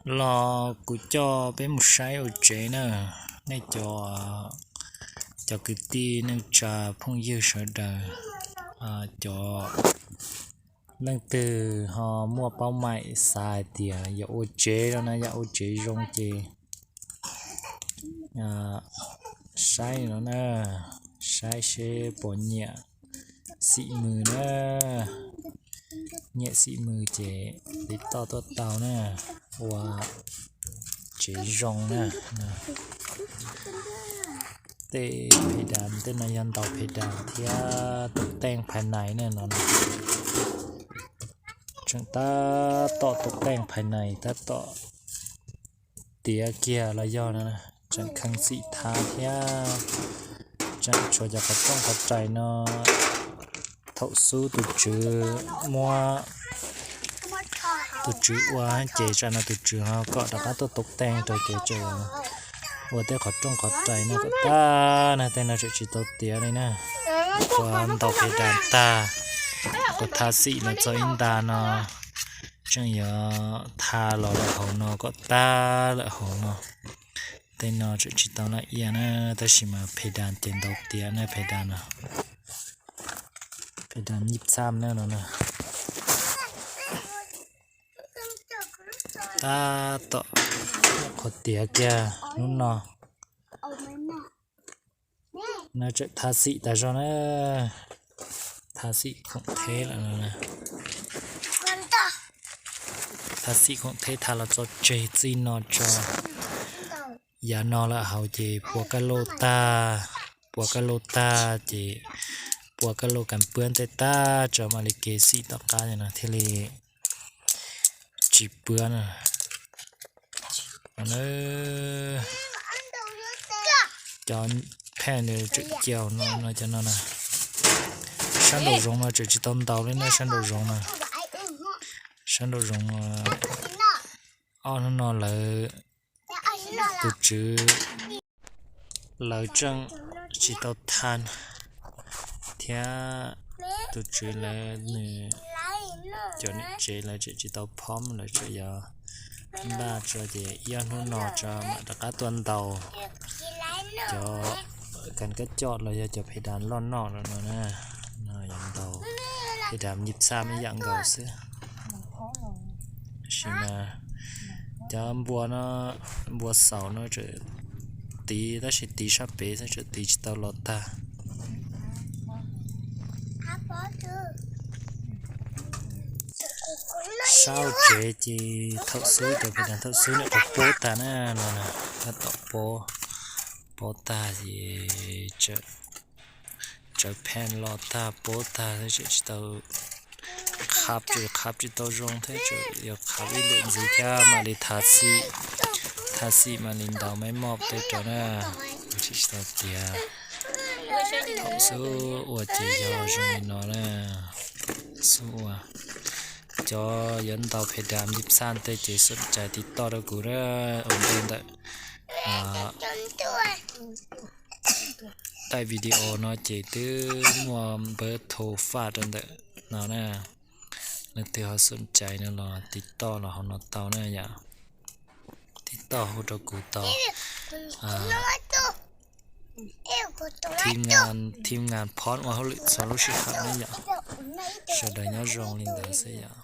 Los kuv coj peb mus saib ua tsev na, nej cov, cov kwv tij neej tsa phooj ywg sawv daws, cov leej twg ho muaj paub maim xav hais tias yuav ua tsev no na, yog ua tsev zoo ces saib no na, saib seb puas nyiam xim mws na, nyiam xim mws ces tiv toj tuaj tau na, ua tsev zoo na. Tej phe das tej no yog ntaus phe das thiab tus teej phais nais na no, tseem tab tom tus teej phais nais tab tom tiav kiag los yog no, tseem kheej xim tha thiab, tseem tshuav cov qhov rooj qhov rais no. Thaum xub tus tswv muab, tus tswv ua ces tsam no tus tswv ho kom rov qab tuaj tus teej rau ces tseem ua tej qhov rooj qhov rais no kom tag na, tej no tseem tsis tau tiav li na. Ua ntaus phe das tag, ua tha xim no txog ib nta no, tseem yuav tha los lawm hauv no kom tag lawm hauv no. Tej no tseem tsis tau laj ia na, tab sis mas phe das ces ntaus tiav na, phe das no, phe das nyib txhab na no na. Tab tom qhuav tiav kiag hnub no, no tseem tha xim tas zog na, tha xim khoom theb lawm no. Tha xim khoom theb tha los txog tseg txij no tso. Yav no lawm hauv ces pua kab lauj tag, pua kab lauj tag ces pua kab lauj kas puab tej tag tso mam li kev xim tom qab no thiaj li tsis puab na. Cov phej ntawd tseem cia no, cov no na. Sab nraum zoov no tseem tsis tau ntaus li na, sab nraum zoov no. Sab nraum zoov no, ob hnub no lawv, tus tswv, lawv tseem tsis tau tha thiab, tus tswv lawv nws, cov niam tsev lawv tseem tsis tau phom, lawv tseem yuav npaj tso ces ib ob hnub no tso mam rov qab tuaj ntaus cov kas kab coj los yog cov phe das loj noj no na. No yuav ntaus phe das nyib txhab ib yam nkaus xwb. Tab sis mas cov npua no, npua xaus no tseem tiv, tab sis tiv sab pem xwb, tseem tiv tsis tau los tag. Sab hauv tsev ces thaum xub, cov phe das thaum xub nim qhuav pob tag na, no na, tab tom pob, pob tag ces tsawv pheej los tag pob tag tseem tsis tau qhab, tseem qhab tsis tau zoo thiab, tseem yuav qhab ib lwm ntxiv thiab mam li tha xim, tha xim mam li ntaus maiv moj tej rau na, tsis tau tiav. Thaum xub ua ces yog zoo li no na, xub ua. Cov yuav ntaus phe das nyib txhab tej ces xom cai tiv toj rau kuv na, ua ntej ntawm daim video no ces twb muaj npawb thau faj rau ntawm no na. Leej twg ho xom cai no los tiv toj los hauv no tau na yom. Tiv toj hu rau kuv tau. Thib ngas phom ua hauj lwm txhua lub sij hawm na yom. Sawv daws nyob zoo li ntawd xwb yom.